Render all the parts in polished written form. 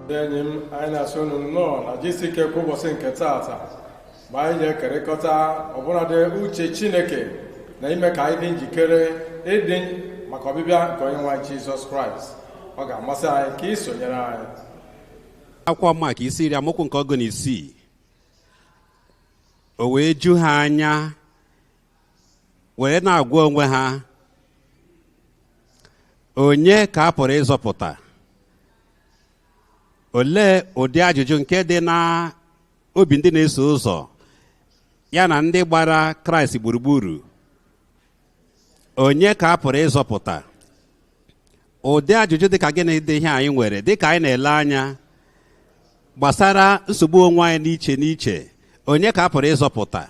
Ndị enyi m, anyị na-asị unu nnọọ na jisike kwa ụbọchị nke taata ma anyị ga-ekerịkọta ọbụnadị uche Chineke na ime ka anyị dị njikere ịdị maka ọbịbịa nke onye nwe anyị Jizọs Kraịst. Ọ ga-amasị anyị ka ị sonyere anyị. Akwụkwọ Mak isi 10 amaokwu nke 16. O wee ju ha anya were na-agwa onwe ha, onye ka a pụrụ ịzọpụta? Olee ụdị ajụjụ nke dị na obi ndị na-eso ụzọ ya na ndị gbara Kraịst gburugburu? Onye ka a pụrụ ịzọpụta? Ụdị ajụjụ dị ka gịnị dị ihe anyị nwere dị ka anyị na-ele anya gbasara nsogbu onwe anyị n'iche n'iche. Onye ka a pụrụ ịzọpụta?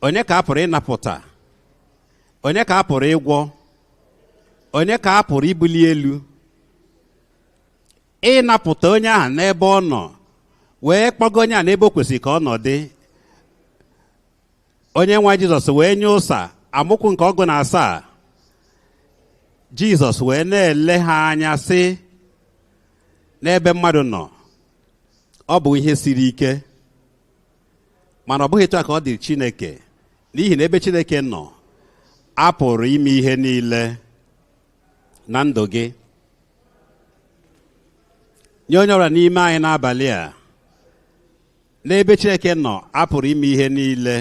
Onye ka a pụrụ ịnapụta? Onye ka a pụrụ ịgwọ? Onye ka a pụrụ ibuli elu? Ịnapụta onye ahụ n'ebe ọ nọ wee kpọgo onye ahụ n'ebe o kwesịrị ka ọ nọ dị. Onye nwe Jizọs wee nye ụsa amaokwu nke 17. Jizọs wee na-ele ha anya sị, n'ebe mmadụ nọ ọ bụ ihe siri ike, mana ọ bụghị etu a ka ọ dị Chineke, n'ihi na ebe Chineke nọ a pụrụ ime ihe niile na ndụ gị. Nye onye ọbụla n'ime anyị n'abalị a, n'ebe Chineke nọ a pụrụ ime ihe niile.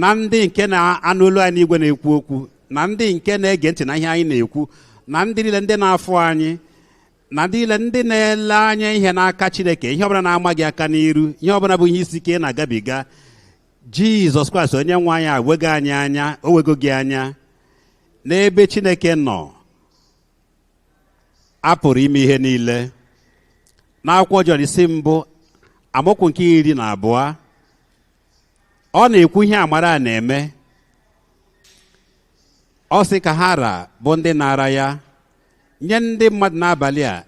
Na ndị nke na-anụ olu anyị n'igwe na-ekwu okwu, na ndị nke na-ege ntị na ihe anyị na-ekwu, na ndị niile ndị na-afụ anyị, na ndị niile ndị na-ele anya ihe n'aka Chineke, ihe ọbụla na-ama gị aka n'iru, ihe ọbụla bụ ihe isi ike ị na-agabiga, Jizọs Kraịst onye nwe anyị awego anyị anya, o wego gị anya. N'ebe Chineke nọ a pụrụ ime ihe niile. N'akwụkwọ Jọn isi 1 amaokwu nke 12, ọ na-ekwu ihe amara a na-eme. Ọ sị ka ha ra bụ ndị nara ya. Nye ndị mmadụ n'abalị a,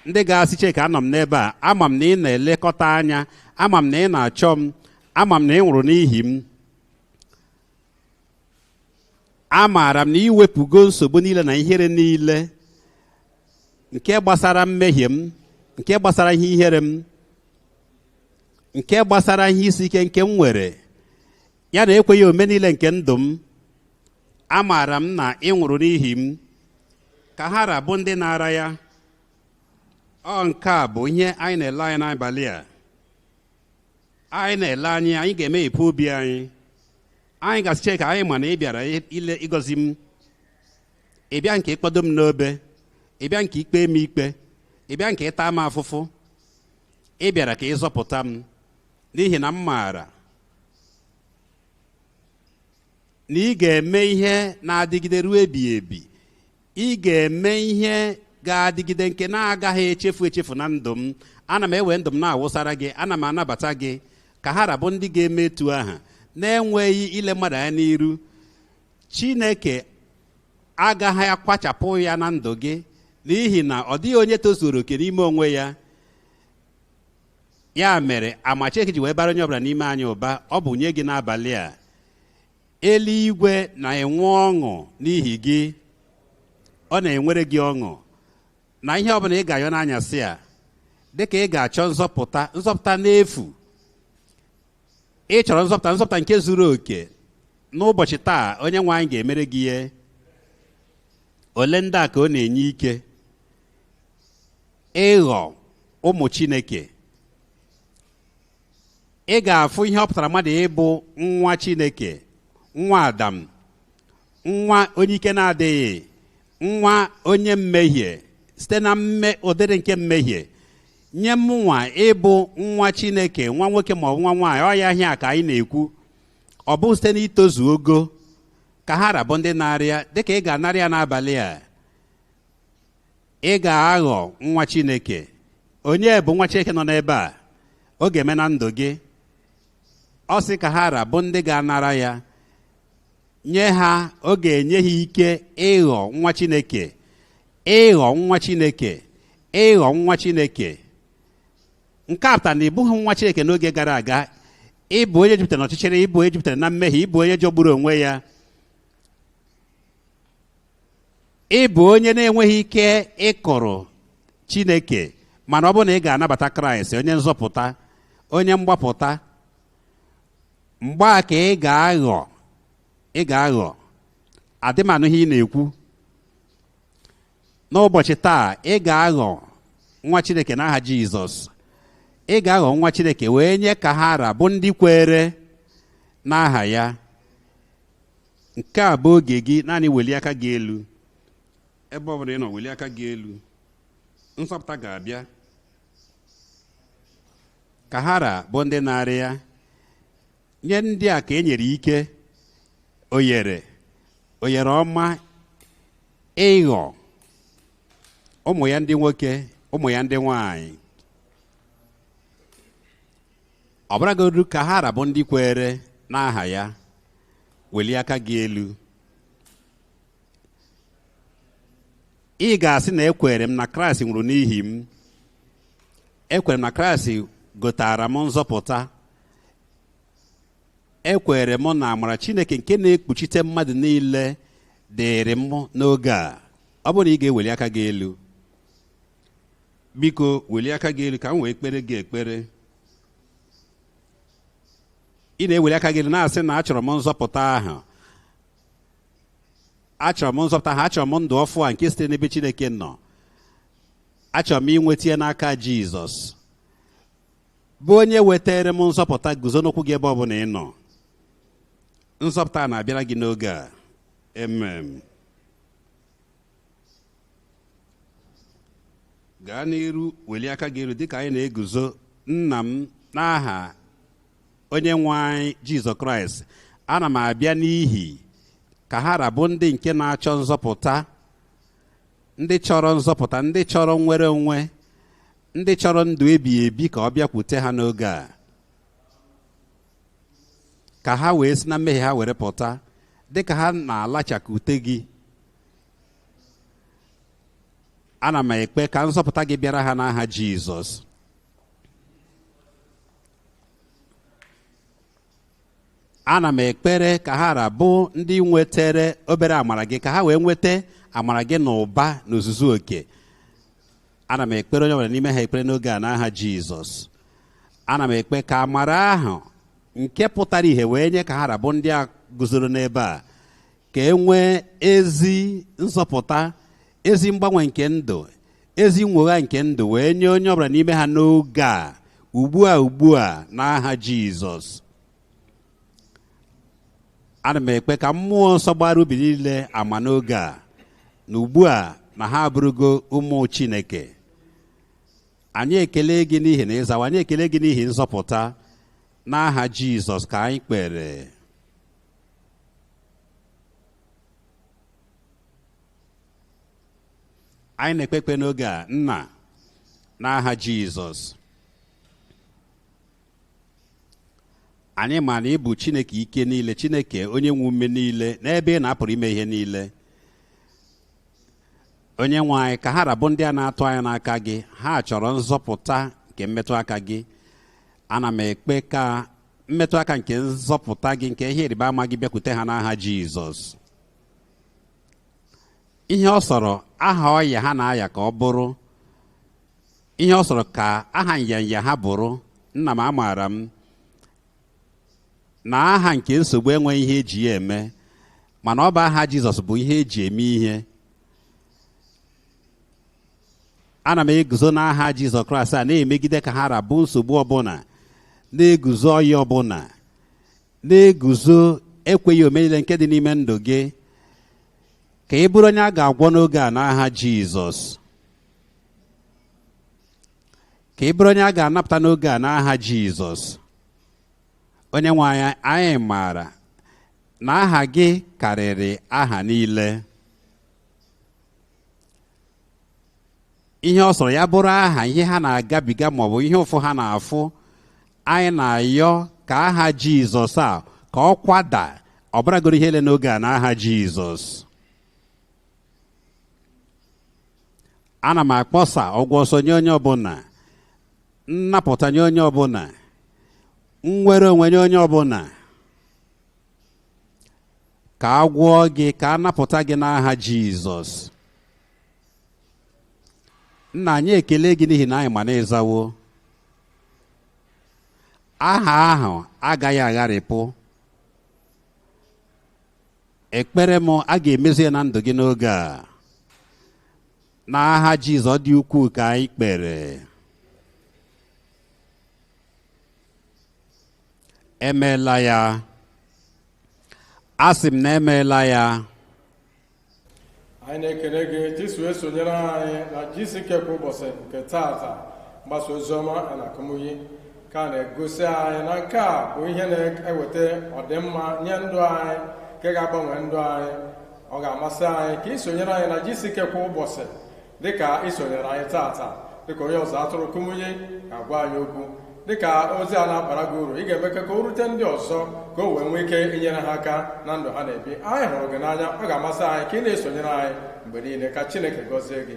ndị ga-asị Chineke anọ m n'ebe a, ama m na ị na-elekọta anya, ama m na ị na-achọ m, ama m na ị nwụrụ n'ihi m, amaara m na ị wepụgo nsogbu niile na ihere niile nke gbasara mmehie m, nke gbasara ihe ihere m, nke gbasara ihe isi ike nke m nwere, ya na ekweghị ome niile nke ndụ m. Amaara m na ị nwụrụ n'ihi m. Ka ha ra bụ ndị na-ara ya. Ọ nke a bụ ihe anyị na-ele anya n'abalị a. Anyị na-ele anya, anyị ga-emeghepụ obi anyị. Anyị ga-asị Chineke, anyị ma na ị bịara ile ịgọzi m, ị bịa nke ịkpọdo m n'obe, ị bịa nke ikpe m ikpe, ị bịa nke ịta m afụfụ, ị bịara ka ịzọpụta m, n'ihi na m maara na ị ga-eme ihe na-adịgide ruo ebighị ebi. Ị ga-eme ihe ga-adịgide nke na-agaghị echefu echefu na ndụ m. Ana m ewe ndụ m na-awụsara gị, ana m anabata gị. Ka ha rabụ ndị ga-eme etu aha na-enweghị ile mmadụ anya n'iru. Chineke agaghị akwachapụ ya na ndụ gị, n'ihi na ọ dịghị onye tozuru oke n'ime onwe ya. Ya mere ama Chineke ji wee bara onye ọbụla n'ime anyị ụba, ọ bụ nye gị n'abalị a. Eluigwe na-enwe ọṅụ n'ihi gị, ọ na-enwere gị ọṅụ na ihe ọbụla ị ga-ayọ n'anyasị a, dịka ị ga-achọ nzọpụta, nzọpụta n'efu. Ị chọrọ nzọpụta, nzọpụta nke zuru oke. N'ụbọchị taa onye nwe anyị ga-emere gị ihe. Ole ndị a ka ọ na-enye ike ịghọ ụmụ Chineke? Ị ga-afụ ihe ọ pụtara mmadụ ịbụ nwa Chineke, nwa Adam, nwa onye ike na-adịghị, nwa onye mmehie, site na ụdịrị nke mmehie. Nye mụnwa ịbụ nwa Chineke, nwa nwoke ma ọ bụ nwa nwaanyị, ọ ya ihe a ka anyị na-ekwu. Ọ bụ site n'itozu ogo ka ha rabụ ndị na-arịa, dịka ị ga-anarị ya n'abalị a, ị ga-aghọ nwa Chineke. Onye bụ nwa Chineke nọ n'ebe a? Ọ ga-eme na ndụ gị. Ọ sị ka ha rabụ ndị ga-anara ya, nye ha, ọ ga-enye ha ike ịghọ nwa Chineke, ịghọ nwa Chineke, ịghọ nwa Chineke. Nke a pụtara na ị bụghị nwa Chineke n'oge gara aga. Ị bụ onye jupụtara n'ọchịchịrị, ị bụ onye jupụtara na mmehie, ị bụ onye jọgburu onwe ya. Ị bụ onye na-enweghị ike ịkụrụ Chineke, mana ọ bụrụ na ị ga-anabata Kraịst, onye nzọpụta, onye mgbapụta, mgbe a ka ị ga-aghọ, ị ga-aghọ adịmanụ ihe ị na-ekwu. N'ụbọchị taa, ị ga-aghọ nwa Chineke n'aha Jizọs. Ị ga-aghọ nwa Chineke wee nye ka ha ra bụ ndị kwere n'aha ya. Nke a bụ oge gị, naanị welie aka gị elu. Ebe ọ bụla ị nọ, welie aka gị elu. Nzọpụta ga-abịa. Ka ha ra bụ ndị na-arị ya. Nye ndị a ka e nyere ike, oyere, oyere ọma ịghọ ụmụ ya ndị nwoke, ụmụ ya ndị nwanyị. Ọ bụrụgodu ka ha ra bụ ndị kwere n'aha ya, welie aka gị elu. Ị ga-asị na ekwere m na Kraịst nwụrụ n'ihi m. Ekwere m na Kraịst gotara m nzọpụta. Ekwere m na amara Chineke nke na-ekpuchite mmadụ niile dịrị m n'oge a. Ọ bụrụ na ị ga-eweli aka gị elu, biko welie aka gị elu ka m wee kpere gị ekpere. Ị na-eweli aka gị elu na-asị na achọrọ m nzọpụta ahụ, achọrọ m nzọpụta ahụ, achọrọ m ndụ ọfụ a nke site n'ebe Chineke nọ, achọrọ m inweta ya n'aka Jizọs, bụ onye wetara m nzọpụta. Guzo n'ụkwụ gị ebe ọ bụla ị nọ. Nzọpụta na-abịara gị n'oge a. Amen. Gaa n'iru, welie aka gị elu dịka anyị na-eguzo. Nna m, n'aha onye nwe anyị Jizọs Kraịst, ana m abịa n'ihi ka ha rabụ ndị nke na-achọ nzọpụta, ndị chọrọ nzọpụta, ndị chọrọ nnwere onwe, ndị chọrọ ndụ ebighị ebi, ka ọ bịakwute ha n'oge a, ka ha wee si na mmehie ha were pụta dịka ha na-alachakute gị. Ana m ekpe ka nzọpụta gị bịara ha n'aha Jizọs. Ana m ekpere ka ha rabụ ndị nwetere obere amara gị, ka ha wee nweta amara gị n'ụba na ozuzu oke. Ana m ekpere onye ọbụla n'ime ha ekpere n'oge a n'aha Jizọs. Ana m ekpe ka amara ahụ nke pụtara ihe wee nye ka ha rabụ ndị a guzoro n'ebe a, ka e nwee ezi nzọpụta, ezi mgbanwe nke ndụ, ezi nnwogha nke ndụ wee nye onye ọbụla n'ime ha n'oge a, ugbu a, ugbu a, n'aha Jizọs. Ana m ekpe ka mmụọ nsọ gbara ubi niile ama n'oge a na ugbu a na ha abụrụgo ụmụ Chineke. Anyị ekele gị n'ihi na ịzawa, anyị ekele gị n'ihi nzọpụta. N'aha Jizọs ka anyị kpere. Anyị na-ekpe ekpe n'oge a, Nna, n'aha Jizọs. Anyị ma na ị bụ Chineke ike niile, Chineke onye nwe ume niile, n'ebe ị na-apụrụ ime ihe niile. Onye nwe anyị, ka ha rabụ ndị a na-atụ anya n'aka gị, ha chọrọ nzọpụta nke mmetụ aka gị. Ana m ekpe ka mmetụ aka nke nzọpụta gị, nke ihe ịrịba ama gị bịakwute ha n'aha Jizọs. Ihe ọ sọrọ aha ọya ha na-aya ka ọ bụrụ, ihe ọ sọrọ ka aha nyanya ha bụrụ, nna m, amaara m na aha nke nsogbu enweghị ihe eji ya eme, mana ọ bụ aha Jizọs bụ ihe eji eme ihe. Ana m eguzo n'aha Jizọs Kraịst a na-emegide ka ha rabụ nsogbu ọbụla, na-eguzo ọya ọbụla, na-eguzo ekweghị ome niile nke dị n'ime ndụ gị, ka ị bụrụ onye a ga-agwọ n'oge a n'aha Jizọs, ka ị bụrụ onye a ga-anapụta n'oge a n'aha Jizọs. Onye nwe anyị, anyị maara na aha gị karịrị aha niile. Ihe ọ sọrọ ya bụrụ aha ihe ha na-agabiga maọbụ ihe ụfụ ha na-afụ, anyị na-ayọ ka aha Jizọs a ka ọ kwada ọbụragoro ihe ele n'oge a n'aha Jizọs. Ana m akpọsa ọgwụ ọsọ nye onye ọbụla, nnapụta nye onye ọbụla, nnwere onwe nye onye ọbụla, ka a gwọọ gị, ka a napụta gị n'aha Jizọs. Nna anyị, ekele gị n'ihi na anyị ma na ịzawo. Aha ahụ agaghị agharịpụ. Ekpere m, a ga-emezu ya na ndụ gị n'oge a. N'aha Jizọs dị ukwuu ka anyị kpere. Emeela ya. Asị m na emeela ya. Anyị na-ekele gị Jesu esonyere anyị na GCK kwa ụbọchị nke taata. Mgbasa oziọma na akụmuyi ka na-egosi anyị na nke a bụ ihe na-eweta ọdịmma nye ndụ anyị, nke ga-agbanwe ndụ anyị. Ọ ga-amasị anyị ka ị sonyere anyị na GCK kwa ụbọchị dịka ị sonyere anyị taata, dịka onye ọzọ atụrụ Kumuyi ga-agwa anyị okwu. Dịka ozi a na-abara gị uru, ị ga-eme ka o rute ndị ọzọ, ka o wee nwee ike inyere ha aka na ndụ ha na-ebi. Anyị hụrụ gị n'anya. Ọ ga-amasị anyị ka ị na-esonyere anyị mgbe niile. Ka Chineke gọzie gị.